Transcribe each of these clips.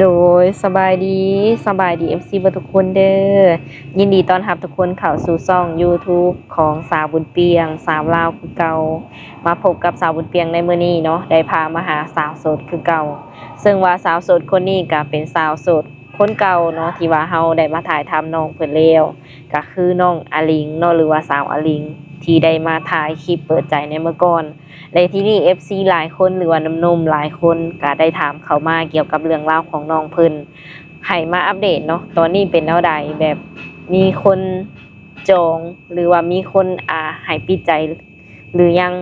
ໂດຍ ສະບາຍດີ ສະບາຍດີ ເອັຟຊີ ເບິດທຸກຄົນເດີ. ຍິນດີຕ້ອນຮັບທຸກຄົນເຂົ້າສູ່ຊ່ອງຢູທູບຂອງສາວບຸນປຽງ ສາວລາວຄືເກົ່າ. ມາພົບກັບສາວບຸນປຽງໃນມື້ນີ້ເນາະ ໄດ້ພາມາຫາສາວໂສດຄືເກົ່າ. ເຊິ່ງວ່າສາວໂສດຄົນນີ້ກະເປັນສາວໂສດຄົນເກົ່າເນາະ ທີ່ວ່າເຮົາໄດ້ມາຖ່າຍທຳນ້ອງເພິ່ນແລ້ວ ກະຄືນ້ອງອາລິງເນາະ ຫຼືວ່າສາວອາລິງ ທີ່ໄດ້ມາຖ່າຍຄລິບເປີດໃຈໃນເມື່ອກ່ອນ. ແລະ ທີ່ນີ້ ເອັຟຊີ ຫຼາຍຄົນ ຫຼືວ່າໜຸ່ມໆຫຼາຍຄົນກະໄດ້ຖາມເຂົ້າມາກ່ຽວກັບເລື່ອງລາວຂອງນ້ອງເພິ່ນ ໃຫ້ມາອັບເດດເນາະ ຕອນນີ້ເປັນແນວໃດ ແບບມີຄົນຈອງ ຫຼືວ່າມີຄົນ ອ່າ ໃຫ້ປິດໃຈຫຼືຍັງ.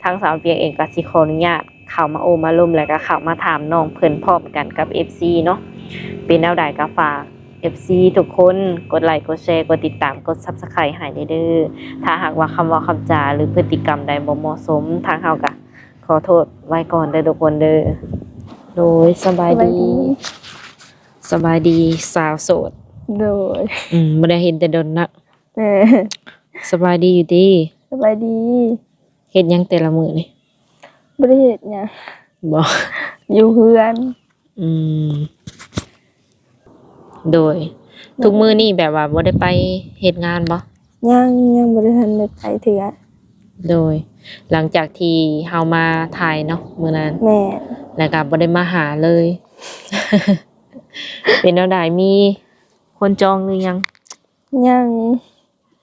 ທາງສາວປຽງເອງກະຊິຂໍອະນຸຍາດເຂົ້າມາໂອ້ມາລົມ ແລະກະເຂົ້າມາຖາມນ້ອງເພິ່ນພ້ອມກັນກັບ ເອັຟຊີ ເນາະ. ເປັນແນວໃດກະຝາກ ເອັຟຊີ ທຸກຄົນ ກົດໄລ ກົດແຊ ກົດຕິດຕາມ ກົດ Subscribe ໃຫ້ແດ່ເດີ. ຖ້າຫາກວ່າຄຳເວົ້າຄຳຈາ ຫຼື ພຶດຕິກຳໃດບໍ່ເໝາະສົມ ທາງເຮົາກະຂໍໂທດໄວ້ກ່ອນເດີທຸກຄົນເດີ. ໂດຍ ສະບາຍດີ ສະບາຍດີສາວໂສດ. ໂດຍ ອືມ ບໍ່ໄດ້ເຫັນແຕ່ດົນເນາະ. ເອີ ສະບາຍດີຢູ່ຕິ? ສະບາຍດີ. ເຮັດຫຍັງແຕ່ລະມື້ນີ້? ບໍ່ໄດ້ເຮັດຫຍັງ. ບໍ່ ຢູ່ເຮືອນ. ອືມ ໂດຍ ທຸກມື້ນີ້ແບບວ່າບໍ່ໄດ້ໄປເຮັດງານບໍ່? ຍັງ ຍັງບໍ່ໄດ້ທັນໄດ້ໄປເທື່ອ. ໂດຍ ຫຼັງຈາກທີ່ເຮົາມາຖ່າຍເນາະມື້ນັ້ນ. ແມ່ນ. ແລ້ວກະບໍ່ໄດ້ມາຫາເລີຍ. ເປັນແນວໃດ ມີຄົນຈອງຫຼືຍັງ? ຍັງ.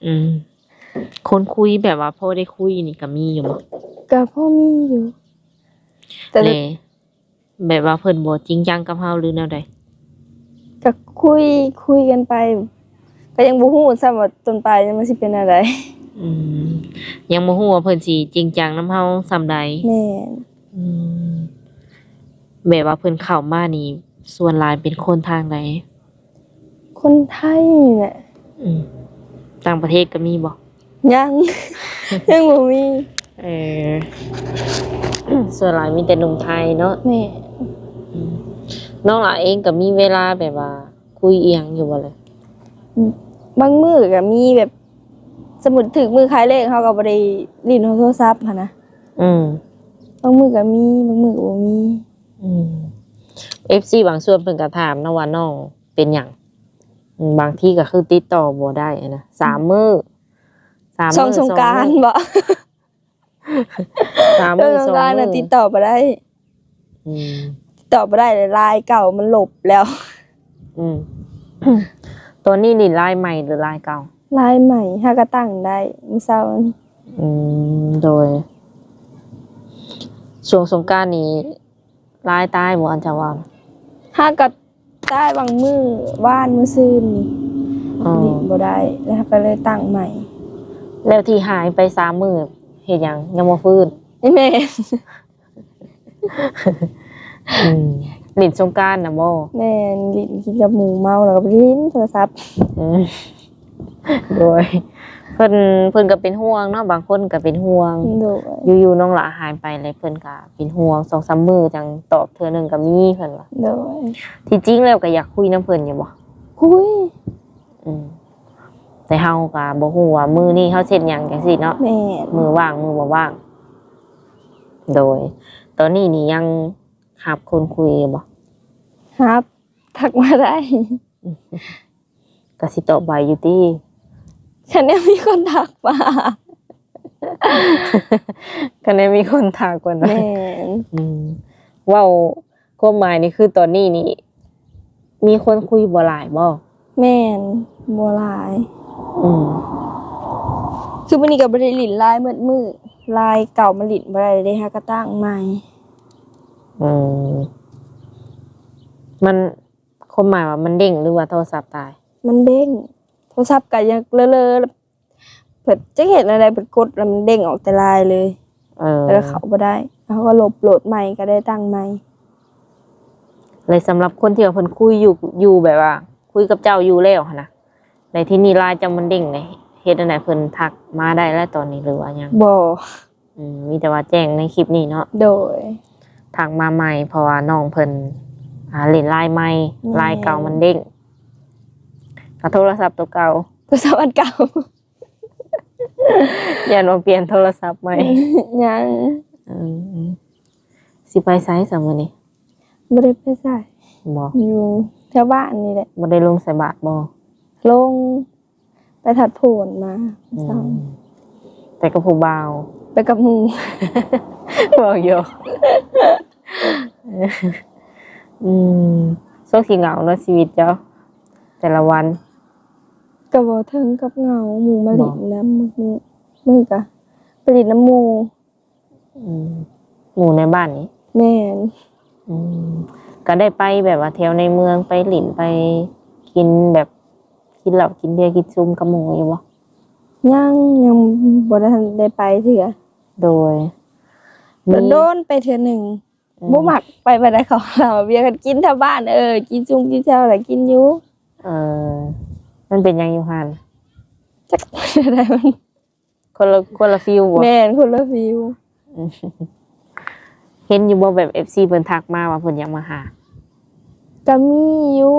ອືມ ຄົນຄຸຍແບບວ່າພໍໄດ້ຄຸຍນີ້ກະມີຢູ່ບໍ່? ກະພໍມີຢູ່ ແຕ່ ແບບວ່າເພິ່ນບໍ່ຈິງຈັງກັບເຮົາ ຫຼືແນວໃດ? ກະຄຸຍ ຄຸຍກັນໄປ ກະຍັງບໍ່ຮູ້ຊ້ຳວ່າຕົ້ນປາຍມັນຊິເປັນແນວໃດ. ອືມ ຍັງບໍ່ຮູ້ວ່າເພິ່ນຊິຈິງຈັງນຳເຮົາສ່ຳໃດ. ແມ່ນ. ອືມ ແບບວ່າເພິ່ນເຂົ້າມານີ້ ສ່ວນຫຼາຍເປັນຄົນທາງໃດ? ຄົນໄທນີ້ແຫຼະ. ອືມ ຕ່າງປະເທດກະມີບໍ່? ຍັງ ຍັງບໍ່ມີ. ເອີ ສ່ວນຫຼາຍມີແຕ່ໜຸ່ມໄທເນາະ. ແມ່ນ. ອືມ ນ້ອງຫຼ້າເອງກະມີເວລາແບບວ່າຄຸຍອີ່ຫຍັງຢູ່ບໍ່ລະ? ບາງມື້ກະມີແບບ ສົມມຸດຖືກມື້ຂາຍເລກ ເຮົາກະບໍ່ໄດ້ຫຼິ້ນໂທລະສັບຫັ້ນນະ. ອືມ ບາງມື້ກະມີ ບາງມື້ກະບໍ່ມີ. ອືມ ເອັຟຊີ ບາງສ່ວນເພິ່ນກະຖາມເນາະວ່ານ້ອງເປັນຫຍັງ? ອືມ ບາງທີກະຄືຕິດຕໍ່ບໍ່ໄດ້ຫັ້ນນະ ສາມມື້ ສາມມື້ ຊ່ວງສົງການບໍ? ສາມມື້ ຊ່ວງສົງການ ສອງມື້ ຕິດຕໍ່ບໍ່ໄດ້. ອືມ ຕິດຕໍ່ບໍ່ໄດ້ ລາຍເກົ່າມັນລົບແລ້ວ. ອືມ ຕອນນີ້ຫຼິ້ນລາຍໃໝ່ ຫຼືລາຍເກົ່າ? ລາຍໃໝ່ ຫາກະຕັ້ງໄດ້ມື້ເຊົ້ານີ້. ອືມ ໂດຍ ຊ່ວງສົງການນີ້ ລາຍຕາຍບໍ່ ອັນຈະວ່າ? ຫາກະຕາຍບາງມື້ ວານມື້ຊືນນີ້. ອໍ ຫຼິ້ນບໍ່ໄດ້ ແລ້ວເຮົາກະເລີຍຕັ້ງໃໝ່. ແລ້ວທີ່ຫາຍໄປສາມມື້ເຮັດຫຍັງ? ຍັງບໍ່ຟື້ນ? ແມ່ນ. ອືມ ຫຼິ້ນສົງການນະບໍ່? ແມ່ນ ຫຼິ້ນ ກິນກັບໝູ່ເມົາ ແລ້ວກະໄປຫຼິ້ນໂທລະສັບ. ອືມ ໂດຍ ເພິ່ນ ເພິ່ນກະເປັນຫ່ວງເນາະ ບາງຄົນກະເປັນຫ່ວງ. ໂດຍ ຢູ່ໆນ້ອງຫຼ້າຫາຍໄປ ແລ້ວເພິ່ນກະເປັນຫ່ວງ ສອງສາມມື້ຈັ່ງຕອບເທື່ອໜຶ່ງກະມີ ເພິ່ນວ່າ. ໂດຍ ທີ່ຈິງແລ້ວກະຢາກຄຸຍນຳເພິ່ນຢູ່ບໍ່? ຄຸຍ. ອືມ ແຕ່ເຮົາກະບໍ່ຮູ້ວ່າມື້ນີ້ເຮົາເຮັດຫຍັງຈັ່ງຊີ້ເນາະ. ແມ່ນ ມື້ວ່າງ ມື້ບໍ່ວ່າງ. ໂດຍ ຕອນນີ້ນີ້ຍັງຮັບຄົນຄຸຍຢູ່ບໍ່? ຮັບ ທັກມາໄດ້. ກະຊິຕອບໄວຢູ່ຕິ? ຄັນແນວມີຄົນທັກມາ ຄັນແນວມີຄົນທັກມານະ. ແມ່ນ. ອືມ ເວົ້າ ຄວາມໝາຍນີ້ຄືຕອນນີ້ນີ້ມີຄົນຄຸຍບໍ່ຫຼາຍບໍ່? ແມ່ນ ບໍ່ຫຼາຍ. ອືມ ຄືມື້ນີ້ກະບໍ່ໄດ້ຫຼິ້ນລາຍໝົດມື້ ລາຍເກົ່າມັນຫຼິ້ນບໍ່ໄດ້ເດ້ ຫາກະຕັ້ງໃໝ່. ອືມ ມັນ ຄວາມໝາຍວ່າມັນເດ້ງ ຫຼືວ່າໂທລະສັບຕາຍ? ມັນເດ້ງ ໂທລະສັບກະຍັງເລີໆ ເພິ່ນຈັກເຮັດແນວໃດ ເພິ່ນກົດແລ້ວມັນເດ້ງອອກແຕ່ລາຍເລີຍ. ເອີ ແລ້ວເຂົ້າບໍ່ໄດ້ ເຮົາກະລົບໂຫຼດໃໝ່ ກະໄດ້ຕັ້ງໃໝ່. ແລະ ສຳລັບຄົນທີ່ວ່າເພິ່ນຄຸຍຢູ່ ຢູ່ແບບວ່າຄຸຍກັບເຈົ້າຢູ່ແລ້ວຫັ້ນນະ ແລະ ທີນີ້ລາຍເຈົ້າມັນເດ້ງເດ ເຮັດແນວໃດ ເພິ່ນທັກມາໄດ້ແລ້ວຕອນນີ້ ຫຼືວ່າຍັງ? ບໍ່. ອືມ ມີແຕ່ວ່າແຈ້ງໃນຄລິບນີ້ເນາະ. ໂດຍ ທັກມາໃໝ່ ເພາະວ່ານ້ອງເພິ່ນ ອ່າ ຫຼິ້ນລາຍໃໝ່. ແມ່ນ. ລາຍເກົ່າມັນເດ້ງ ກະໂທລະສັບໂຕເກົ່າ ໂທລະສັບອັນເກົ່າ. ຢ້ານວ່າປ່ຽນໂທລະສັບໃໝ່. ຍັງ. ອືມ ຊິໄປໃສຊະມື້ນີ້? ບໍ່ໄດ້ໄປໃສ. ບໍ່? ຢູ່ແຖວບ້ານນີ້ແຫຼະ. ບໍ່ໄດ້ລົງໃສ່ບາດບໍ່? ລົງ ໄປທັດໂພນມາ ອືມ ເຊົ້າ. ໄປກັບຜູ້ບ່າວ? ໄປກັບໝູ່. ເວົ້າຫຍອກ. ອືມ ໂຊກຊິເຫງົາເນາະ ຊີວິດເຈົ້າແຕ່ລະວັນ. ກໍບໍ່ເຖິງກັບເຫງົາ ໝູ່ມາຫຼິ້ນນຳ ມື້ ມື້ກະໄປຫຼິ້ນນຳໝູ່. ອືມ ໝູ່ໃນບ້ານນີ້? ແມ່ນ. ອືມ ກໍໄດ້ໄປແບບວ່າແຖວໃນເມືອງ ໄປຫຼິ້ນ ໄປກິນ ແບບກິນເຫຼົ້າ ກິນເບຍ ກິນຊຸມກັບໝູ່ຢູ່ບໍ່? ຍັງ ຍັງບໍ່ໄດ້ ໄດ້ໄປເທື່ອ. ໂດຍ ມີ ໂດນໆໄປເທື່ອໜຶ່ງ. ອືມ ບໍ່ມັກໄປປານໃດ ເຂົາເຫຼົ້າເບຍ ຄັນກິນແຖວບ້ານ ເອີ ກິນຊຸມກິນແຊວລະກິນຢູ່. ເອີ ມັນເປັນຫຍັງຢູ່ຫັ້ນ? ຈັກ ມັນ ຄົນລະ ຄົນລະຟີວບໍ່? ແມ່ນ ຄົນລະຟີວ. ເຫັນຢູ່ບໍ່ ແບບເອັຟຊີເພິ່ນທັກມາວ່າເພິ່ນຢາກມາຫາ? ກໍມີຢູ່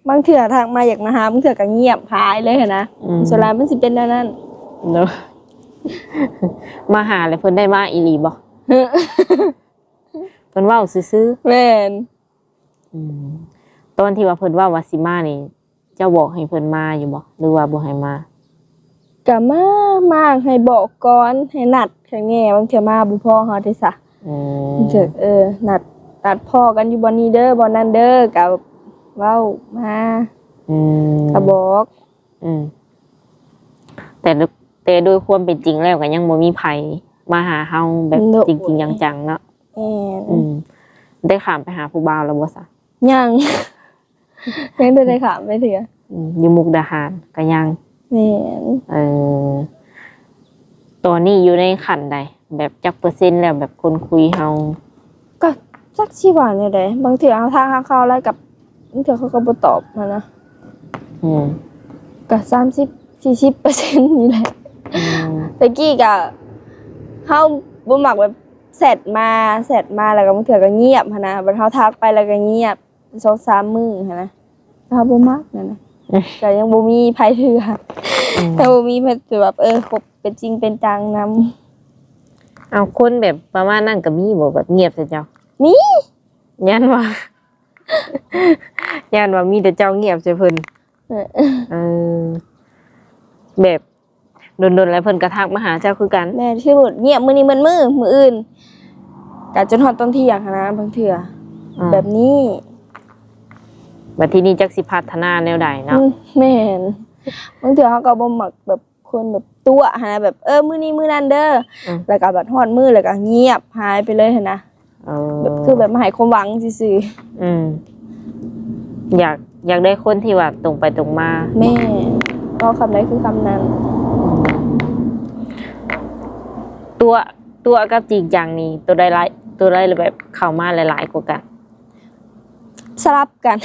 ບາງເທື່ອທັກມາຢາກມາຫາ ບາງເທື່ອກໍງຽບຫາຍເລີຍຫັ້ນນະ. ອືມ ສ່ວນຫຼາຍມັນຊິເປັນແນວນັ້ນເນາະ. ມາຫາແລ້ວເພິ່ນໄດ້ມາອີ່ຫຼີບໍ່? ເພິ່ນເວົ້າຊື່ໆ. ແມ່ນ. ອືມ ຕອນທີ່ວ່າເພິ່ນເວົ້າວ່າຊິມານີ້ ເຈົ້າບອກໃຫ້ເພິ່ນມາຢູ່ບໍ່ ຫຼືວ່າບໍ່ໃຫ້ມາ? ກະມາ ມາໃຫ້ບອກກ່ອນ ໃຫ້ນັດຂ້າງແດ່ ບາງເທື່ອມາບໍ່ພໍເຮົາເດ້ຊະ. ອືມ ເອີ ນັດ ນັດພໍ້ກັນຢູ່ບ່ອນນີ້ເດີ ບ່ອນນັ້ນເດີ ກະເວົ້າມາ. ອືມ ກະບອກ. ອືມ ແຕ່ ແຕ່ໂດຍຄວາມເປັນຈິງແລ້ວກໍຍັງບໍ່ມີໃຜມາຫາເຮົາແບບ ໂດຍ ຈິງໆຈັງໆເນາະ. ແມ່ນ. ອືມ ໄດ້ຂ້າມໄປຫາຜູ້ບ່າວແລ້ວບໍ່ຊະ? ຍັງ ຍັງບໍ່ໄດ້ຂ້າມໄປເທື່ອ. ອືມ ຢູ່ມຸກດາຫານກໍຍັງ. ແມ່ນ. ເອີ ຕອນນີ້ຢູ່ໃນຂັ້ນໃດ ແບບຈັກເປີເຊັນແລ້ວ ແບບຄົນຄຸຍເຮົາ? ກໍຈັກຊິວ່າແນວໃດ ບາງເທື່ອເຮົາທັກຫາເຂົາແລ້ວກໍ ບາງເທື່ອເຂົາກໍບໍ່ຕອບຫັ້ນນະ. ອືມ ກໍສາມສິບ ສີ່ສິບເປີເຊັນນີ້ແຫຼະ. ອືມ ແຕ່ກີ້ກໍເຮົາບໍ່ມັກແບບແຊັດມາ ແຊັດມາແລ້ວກໍບາງເທື່ອກໍງຽບຫັ້ນນະ ບັດເຮົາທັກໄປແລ້ວກໍງຽບ ສອງສາມມື້ຫັ້ນນະ ເຮົາບໍ່ມັກຫັ້ນນະ. ກໍຍັງບໍ່ມີໃຜເທື່ອ. ອືມ ຍັງບໍ່ມີໃຜທີ່ແບບ ເອີ ຄົບເປັນຈິງເປັນຈັງນຳ. ເອົາ ຄົນແບບປະມານນັ້ນກໍມີບໍ່ ແບບງຽບໃສ່ເຈົ້າ? ມີ. ຢ້ານວ່າ ຢ້ານວ່າມີແຕ່ເຈົ້າງຽບໃສ່ເພິ່ນ. ເອີ ເອີ ແບບ ດົນໆແລ້ວເພິ່ນກໍທັກມາຫາເຈົ້າຄືກັນ. ແມ່ນ ຄືງຽບມື້ນີ້ໝົດມື້ ມື້ອື່ນກໍຈົນຮອດຕອນທ່ຽງຫັ້ນນະ ບາງເທື່ອ. ອືມ ແບບນີ້ ບັດທີນີ້ຈັກຊິພັດທະນາແນວໃດເນາະ. ອືມ ແມ່ນ. ບາງເທື່ອເຮົາກໍບໍ່ມັກແບບຄົນແບບຕົວະະຫັ້ນນະ ແບບ ເອີ ມື້ນີ້ມື້ນັ້ນເດີ. ອືມ ແລ້ວກໍບັດຮອດມື້ແລ້ວກໍງຽບຫາຍໄປເລີຍຫັ້ນນະ. ເອີ ແບບ ຄືແບບມາໃຫ້ຄວາມຫວັງຊື່ໆ. ອືມ ຢາກ ຢາກໄດ້ຄົນທີ່ວ່າຕົງໄປຕົງມາ. ແມ່ນ. ເວົ້າຄຳໃດຄືຄຳນັ້ນ. ຕົວະ ຕົວະກັບຈິງຈັງນີ້ ໂຕໃດຫຼາຍ ໂຕໃດແບບເຂົ້າມາຫຼາຍໆກວ່າກັນ? ສະຫຼັບກັນ.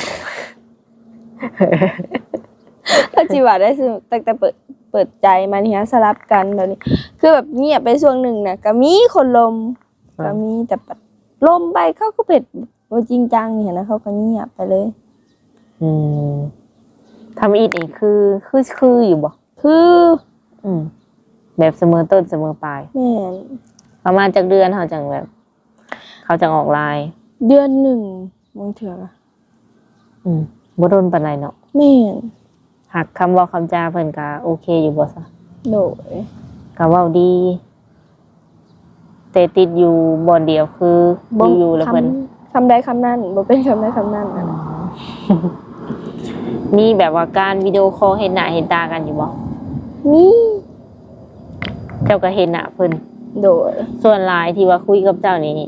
ກໍຊິວ່າໄດ້ ຕັ້ງແຕ່ເປີດ ເປີດໃຈມານີ້ ສະຫຼັບກັນແບບນີ້. ຄືແບບງຽບໄປຊ່ວງໜຶ່ງນະ ກໍມີຄົນລົມ. ອ່າ ກໍມີ ແຕ່ປະ ລົມໄປ ເຂົາກໍເຮັດບໍ່ຈິງຈັງນີ້ນະ ເຂົາກໍງຽບໄປເລີຍ. ອືມ ທຳອິດນີ້ຄື ຄື ຄືຢູ່ບໍ່? ຄື ອືມ ແບບສະເໝີຕົ້ນສະເໝີປາຍ. ແມ່ນ. ປະມານຈັກເດືອນເຮົາຈັ່ງແບບ ເຂົາຈັ່ງອອກລາຍ? ເດືອນໜຶ່ງບາງເທື່ອ. ອືມ ບໍ່ດົນປານໃດເນາະ. ແມ່ນ. ຫາກຄຳເວົ້າຄຳຈາເພິ່ນກໍໂອເຄຢູ່ບໍ່ຊະ? ໂດຍ. ກໍເວົ້າດີ ແຕ່ຕິດຢູ່ບ່ອນດຽວຄື ບໍ່ ຢູ່ໆແລ້ວເພິ່ນ ຄຳ ຄຳໃດຄຳນັ້ນ ບໍ່ເປັນຄຳໃດຄຳນັ້ນ. ອືມ ມີແບບວ່າການວິດີໂອຄໍເຫັນໜ້າເຫັນຕາກັນຢູ່ບໍ່? ມີ. ເຈົ້າກໍເຫັນໜ້າເພິ່ນ? ໂດຍ. ສ່ວນຫຼາຍທີ່ວ່າຄຸຍກັບເຈົ້ານີ້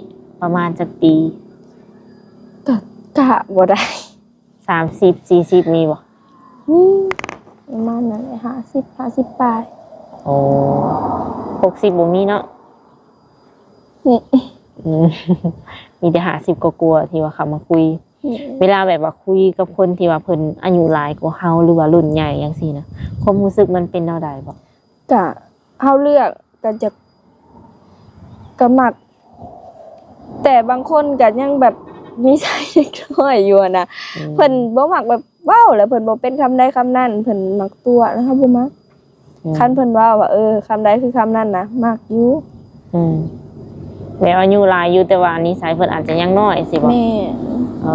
ປະມານຈັກປີ? ກະ ກະບໍ່ໄດ້. ສາມສິບ ສີ່ສິບ ມີບໍ່? ມີ ປະມານນັ້ນແຫຼະ ຫ້າສິບ ຫ້າສິບປາຍ. ໂອ້ ຫົກສິບ ບໍ່ມີເນາະ? ອືມ ອືມ ມີແຕ່ຫ້າສິບກວ່າໆ ທີ່ວ່າເຂົ້າມາຄຸຍ. ອືມ ເວລາແບບວ່າຄຸຍກັບຄົນທີ່ວ່າເພິ່ນອາຍຸຫຼາຍກວ່າເຮົາ ຫຼືວ່າລຸ້ນໃຫຍ່ຈັ່ງຊີ້ນະ ຄວາມຮູ້ສຶກມັນເປັນແນວໃດບໍ່? ກະເຮົາເລືອກ ກະຈະ ກະມັກ ແຕ່ບາງຄົນກະຍັງແບບນິໄສເດັກນ້ອຍຢູ່ຫັ້ນນະ. ອືມ ເພິ່ນບໍ່ມັກແບບເວົ້າ ແລ້ວເພິ່ນບໍ່ເປັນຄຳໃດຄຳນັ້ນ ເພິ່ນມັກຕົວະ ແລ້ວເຮົາບໍ່ມັກ. ອືມ ຄັນເພິ່ນເວົ້າວ່າ ເອີ ຄຳໃດຄືຄຳນັ້ນນະ ມັກຢູ່. ອືມ ແບບອາຍຸຫຼາຍຢູ່ ແຕ່ວ່ານິໄສເພິ່ນອາດຈະຍັງນ້ອຍຊີ້ບໍ່? ແມ່ນ.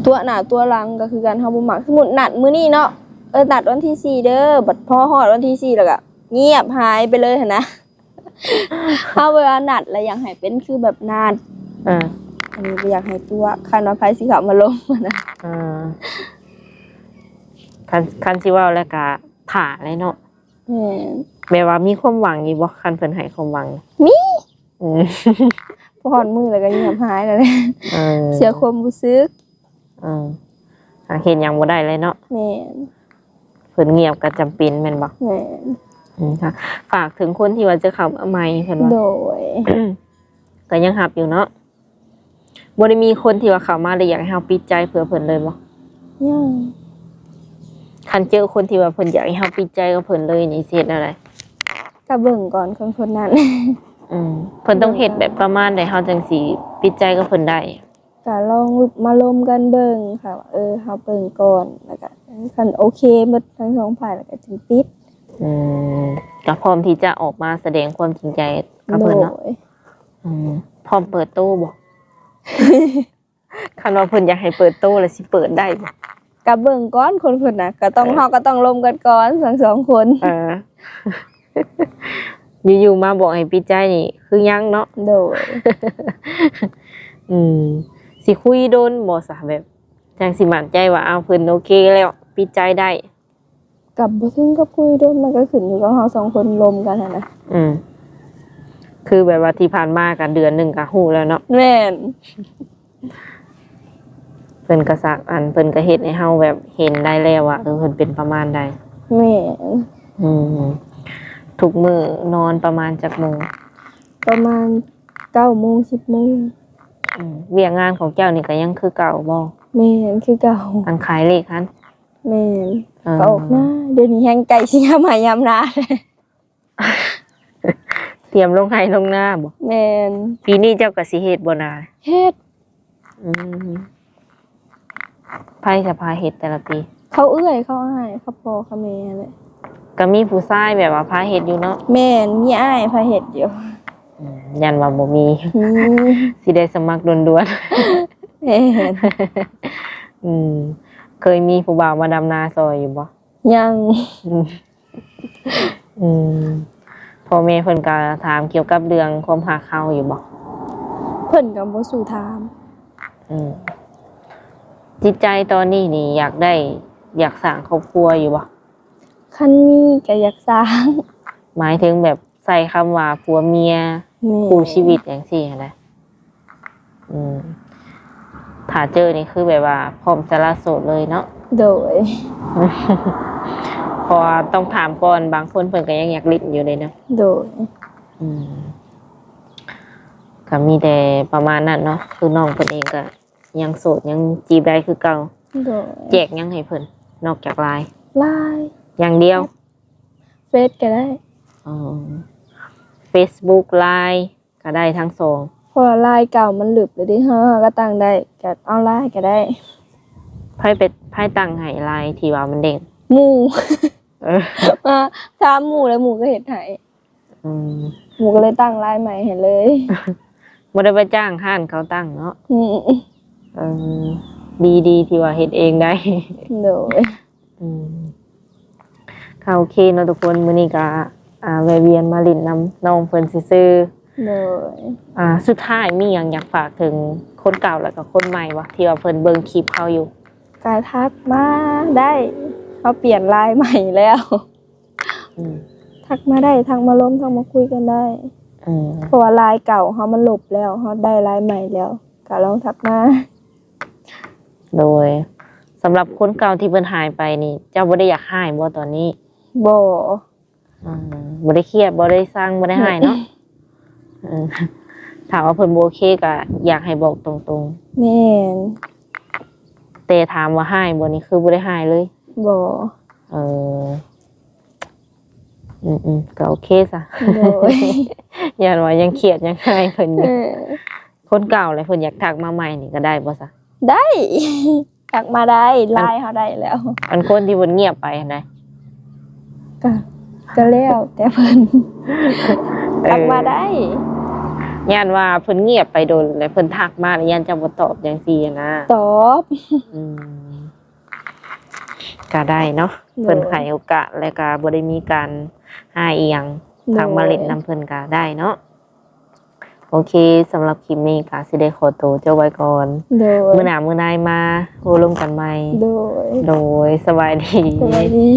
ຕົວະໜ້າຕົວະຫຼັງກໍຄືກັນ ເຮົາບໍ່ມັກ. ສົມມຸດນັດມື້ນີ້ເນາະ ເອີ ນັດວັນທີສີ່ເດີ ບັດພໍຮອດວັນທີສີ່ແລ້ວກໍງຽບຫາຍໄປເລີຍຫັ້ນນະ. ເຮົາເວລານັດແລ້ວຢາກໃຫ້ເປັນຄືແບບນັດ ເອີ ອັນນີ້ບໍ່ຢາກໃຫ້ຕົວະ ຄັນວ່າໃຜຊິເຂົ້າມາລົມຫັ້ນນະ. ເອີ ຄັນ ຄັນຊິເວົ້າແລ້ວກະຖ້າແຫຼະເນາະ. ແມ່ນ. ແບບວ່າມີຄວາມຫວັງຢູ່ບໍ່ ຄັນເພິ່ນໃຫ້ຄວາມຫວັງ? ມີ. ອືມ ພໍຮອດມື້ແລ້ວກໍງຽບຫາຍແລ້ວແຫຼະ. ເອີ ເສຍຄວາມຮູ້ສຶກ. ເອີ ຫາເຮັດຫຍັງບໍ່ໄດ້ເລີຍເນາະ. ແມ່ນ. ເພິ່ນງຽບກໍຈຳເປັນແມ່ນບໍ່? ແມ່ນ. ອືມ ຝາກເຖິງຄົນທີ່ວ່າຈະເຂົ້າມາໃໝ່ເພິ່ນວ່າ. ໂດຍ. ກໍຍັງຮັບຢູ່ເນາະ. ບໍ່ໄດ້ມີຄົນທີ່ວ່າເຂົ້າມາແລ້ວຢາກໃຫ້ເຮົາປິດໃຈເພື່ອເພິ່ນເລີຍບໍ່? ຍັງ. ຄັນເຈີຄົນທີ່ວ່າເພິ່ນຢາກໃຫ້ເຮົາປິດໃຈກັບເພິ່ນເລີຍນີ້ ຊິເຮັດແນວໃດ? ກໍເບິ່ງກ່ອນຄົນໆນັ້ນ. ອືມ ເພິ່ນຕ້ອງເຮັດແບບປະມານໃດ ເຮົາຈັ່ງຊິປິດໃຈກັບເພິ່ນໄດ້? ກໍລອງມາລົມກັນເບິ່ງ ຖ້າວ່າ ເອີ ເຮົາເບິ່ງກ່ອນ ແລ້ວກໍ ເອີ ຄັນໂອເຄໝົດທັງສອງຝ່າຍ ແລ້ວກໍຈຶ່ງປິດ. ອືມ ກໍພ້ອມທີ່ຈະອອກມາສະແດງຄວາມຈິງໃຈກັບເພິ່ນເນາະ. ໂດຍ. ອືມ ພ້ອມເປີດໂຕບໍ່? ຄັນວ່າເພິ່ນຢາກໃຫ້ເປີດໂຕແລ້ວ ຊິເປີດໄດ້ບໍ່? ກໍເບິ່ງກ່ອນຄົນເພິ່ນນະ ກໍຕ້ອງ ເອີ ເຮົາກໍຕ້ອງລົມກັນກ່ອນທັງສອງຄົນ. ເອີ ຢູ່ໆມາບອກໃຫ້ປິດໃຈນີ້ຄືຍັງເນາະ. ໂດຍ. ອືມ ຊິຄຸຍດົນບໍ່ຊະ ແບບຈັ່ງຊິໝັ້ນໃຈວ່າ ອ້າວ ເພິ່ນໂອເຄແລ້ວ ປິດໃຈໄດ້? ກໍບໍ່ເຖິງກັບຄຸຍດົນ ມັນກໍຂຶ້ນຢູ່ກັບເຮົາສອງຄົນລົມກັນຫັ້ນນະ. ອືມ ຄືແບບວ່າທີ່ຜ່ານມາກໍເດືອນໜຶ່ງກໍຮູ້ແລ້ວເນາະ. ແມ່ນ. ເພິ່ນກໍສັກ ອັນ ເພິ່ນກໍເຮັດໃຫ້ເຮົາແບບເຫັນໄດ້ແລ້ວວ່າ ເອີ ເພິ່ນເປັນປະມານໃດ. ແມ່ນ. ອືມ ທຸກມື້ນອນປະມານຈັກໂມງ? ປະມານເກົ້າໂມງ ສິບໂມງ. ອືມ ວຽກງານຂອງເຈົ້ານີ້ກໍຍັງຄືເກົ່າບໍ່? ແມ່ນ ຄືເກົ່າ. ອັນຂາຍເລກຫັ້ນ? ແມ່ນ. ເອີ ກໍອອກນາ ດຽວນີ້ແຮ່ງໃກ້ຊິຍາມໄຮ່ຍາມນາ. ຕຽມລົງໄຮ່ລົງນາບໍ່? ແມ່ນ. ປີນີ້ເຈົ້າກໍຊິເຮັດບໍ່ນາ? ເຮັດ. ອືມ ໃຜສະພາເຮັດແຕ່ລະປີ? ເຂົາເອື້ອຍ ເຂົາອ້າຍ ເຂົາພໍ່ ເຂົາແມ່ຫັ້ນແຫຼະ. ກໍມີຜູ້ຊາຍແບບວ່າພາເຮັດຢູ່ເນາະ? ແມ່ນ ມີອ້າຍພາເຮັດຢູ່. ອືມ ຢ້ານວ່າບໍ່ມີ ອືມ ຊິໄດ້ສະໝັກດ່ວນໆ. ແມ່ນ. ອືມ ເຄີຍມີຜູ້ບ່າວມາດຳນາຊ່ອຍຢູ່ບໍ່? ຍັງ. ອືມ ອືມ ພໍ່ແມ່ເພິ່ນກໍຖາມກ່ຽວກັບເລື່ອງຄວາມຮັກເຮົາຢູ່ບໍ່? ເພິ່ນກໍບໍ່ສູ້ຖາມ. ອືມ ຈິດໃຈຕອນນີ້ນີ້ຢາກໄດ້ ຢາກສ້າງຄອບຄົວຢູ່ບໍ່? ຄັນມີກໍຢາກສ້າງ. ໝາຍເຖິງແບບໃຊ້ຄຳວ່າຜົວເມຍ ແມ່ນ ຄູ່ຊີວິດຈັ່ງຊີ້ຫັ້ນນະ. ອືມ ຖ້າເຈີນີ້ຄືແບບວ່າພ້ອມສະຫຼະໂສດເລີຍເນາະ? ໂດຍ. ເພາະວ່າຕ້ອງຖາມກ່ອນ ບາງຄົນເພິ່ນກໍຍັງຢາກຫຼິ້ນຢູ່ເດ້ເນາະ? ໂດຍ. ອືມ ກໍມີແຕ່ປະມານນັ້ນເນາະ ຄືນ້ອງເພິ່ນເອງກໍຍັງໂສດ ຍັງຈີບໄດ້ຄືເກົ່າ. ໂດຍ. ແຈກຫຍັງໃຫ້ເພິ່ນນອກຈາກ LINE? LINE ຢ່າງດຽວ? ເຟສກໍໄດ້. ອໍ Facebook LINE ກໍໄດ້ທັງສອງ ເພາະວ່າ LINE ເກົ່າມັນລຶບແລ້ວເດ້ ເຮົາ ເຮົາກໍຕັ້ງໄດ້ ກໍເອົາ LINE ກໍໄດ້. ໃຜເປັນ ໃຜຕັ້ງໃຫ້ LINE ທີ່ວ່າມັນເດ້ງ? ໝູ່. ເອີ ອ່າ ຖາມໝູ່ແລ້ວໝູ່ກໍເຮັດໃຫ້. ອືມ ໝູ່ກໍເລີຍຕັ້ງ LINE ໃໝ່ໃຫ້ເລີຍ. ບໍ່ໄດ້ໄປຈ້າງຮ້ານເຂົາຕັ້ງເນາະ? ອືມ ເອີ ດີໆ ທີ່ວ່າເຮັດເອງໄດ້. ໂດຍ. ອືມ ກໍໂອເຄເນາະທຸກຄົນ ມື້ນີ້ກໍ ອ່າ ແວະວຽນມາຫຼິ້ນນຳນ້ອງເພິ່ນຊື່ໆ. ໂດຍ. ອ່າ ສຸດທ້າຍມີຫຍັງຢາກຝາກເຖິງຄົນເກົ່າ ແລ້ວກໍຄົນໃໝ່ບໍ່ ທີ່ວ່າເພິ່ນເບິ່ງຄລິບເຮົາຢູ່? ກໍທັກມາໄດ້ ເຮົາປ່ຽນ LINE ໃໝ່ແລ້ວ. ອືມ ທັກມາໄດ້ ທັກມາລົມ ທັກມາຄຸຍກັນໄດ້. ອືມ ເພາະວ່າ LINE ເກົ່າເຮົາມັນລົບແລ້ວ ເຮົາໄດ້ LINE ໃໝ່ແລ້ວ ກໍລອງທັກມາ. ໂດຍ. ສຳລັບຄົນເກົ່າທີ່ເພິ່ນຫາຍໄປນີ້ ເຈົ້າບໍ່ໄດ້ຢາກຮ້າຍບໍ່ຕອນນີ້? ບໍ່. ອືມ ບໍ່ໄດ້ຄຽດ ບໍ່ໄດ້ຊັງ ບໍ່ໄດ້ຮ້າຍເນາະ? ເອີ ຖ້າວ່າເພິ່ນບໍ່ໂອເຄກໍຢາກໃຫ້ບອກຕົງໆ. ແມ່ນ. ແຕ່ຖາມວ່າຮ້າຍບໍ່ນີ້ ຄືບໍ່ໄດ້ຮ້າຍເລີຍ? ບໍ່. ເອີ ອືມໆ ກໍໂອເຄຊະ. ໂດຍ. ຢ້ານວ່າຍັງຄຽດຍັງຮ້າຍເພິ່ນຢູ່. ເອີ ຄົນເກົ່າແຫຼະ ເພິ່ນຢາກທັກມາໃໝ່ນີ້ກໍໄດ້ບໍ່ຊະ? ໄດ້ ທັກມາໄດ້ LINE ເຮົາໄດ້ແລ້ວ. ອັນຄົນທີ່ເພິ່ນງຽບໄປຫັ້ນນະ? ກະ ກະແລ້ວແຕ່ເພິ່ນ. ເອີ ທັກມາໄດ້. ຢ້ານວ່າເພິ່ນງຽບໄປດົນ ແລ້ວເພິ່ນທັກມາ ແລ້ວຢ້ານເຈົ້າບໍ່ຕອບຈັ່ງຊີ້ນະ. ຕອບ. ອືມ ກໍໄດ້ເນາະ. ໂດຍ. ເພິ່ນໃຫ້ໂອກາດ ແລ້ວກໍບໍ່ໄດ້ມີການຫາອີ່ຫຍັງ. ໂດຍ. ທັກມາຫຼິ້ນນຳເພິ່ນກໍໄດ້ເນາະ. ໂອເຄ ສຳລັບຄລິບນີ້ກໍຊິໄດ້ຂໍໂຕເຈົ້າໄວ້ກ່ອນ. ໂດຍ. ມື້ໜ້າມື້ໃນມາໂອ້ລົມກັນໃໝ່. ໂດຍ. ໂດຍ ສະບາຍດີ. ສະບາຍດີ.